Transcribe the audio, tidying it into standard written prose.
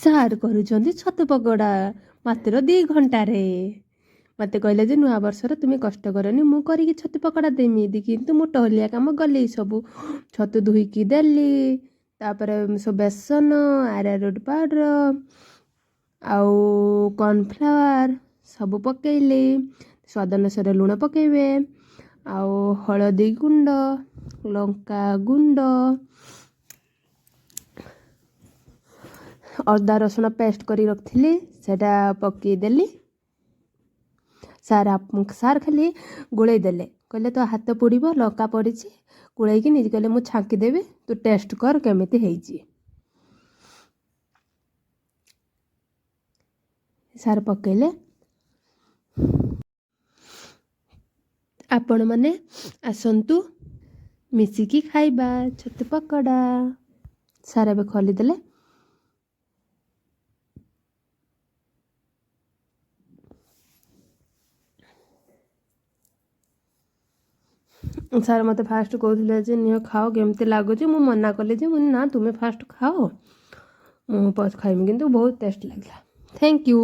Sir କରୁଛନ୍ତି ଛତୁ ପକୋଡ଼ା ମାତ୍ର 2 ଘଣ୍ଟାରେ। ମୋତେ କହିଲେ ଯେ ନୂଆ ବର୍ଷରେ ତୁମେ କଷ୍ଟ କରନି, ମୁଁ କରିକି ଛତୁ ପକୋଡ଼ା ଦେମି। କିନ୍ତୁ ମୁଁ ଟହଲିଆ କାମ ଗଲି, ସବୁ ଛତୁ ଧୋଇକି ଦେଲି, ତାପରେ ସବୁ ବେସନ, ଆରାରୁଟ୍ ପାଉଡ଼ର ଆଉ କର୍ଣ୍ଣଫ୍ଲାୱାର ସବୁ ପକେଇଲି। ସ୍ୱାଦ ଅନୁସାରେ ଲୁଣ ପକେଇବେ, ଆଉ ହଳଦୀ ଗୁଣ୍ଡ, ଲଙ୍କା ଗୁଣ୍ଡ, ଅଦା ରସୁଣ ପେଷ୍ଟ କରି ରଖିଥିଲି, ସେଇଟା ପକେଇଦେଲି। ସାର୍ ଖାଲି ଗୋଳେଇ ଦେଲେ, କହିଲେ ତୋ ହାତ ପୋଡ଼ିବ, ଲଙ୍କା ପଡ଼ିଛି। ଗୋଳେଇକି ନିଜେ କହିଲେ ମୁଁ ଛାଙ୍କିଦେବି, ତୁ ଟେଷ୍ଟ କର କେମିତି ହେଇଛି। ସାର୍ ପକେଇଲେ। ଆପଣମାନେ ଆସନ୍ତୁ, ମିଶିକି ଖାଇବା ଛତୁ ପକୋଡ଼ା। ସାର୍ ଏବେ ଖୋଲିଦେଲେ। ସାର୍ ମୋତେ ଫାଷ୍ଟ କହୁଥିଲେ ଯେ ନିଅ ଖାଅ, କେମିତି ଲାଗୁଛି। ମୁଁ ମନା କଲି ଯେ ମୁଁ ନା, ତୁମେ ଫାଷ୍ଟ ଖାଅ, ମୁଁ ପଛ ଖାଇବି। କିନ୍ତୁ ବହୁତ ଟେଷ୍ଟ ଲାଗିଲା। Thank you.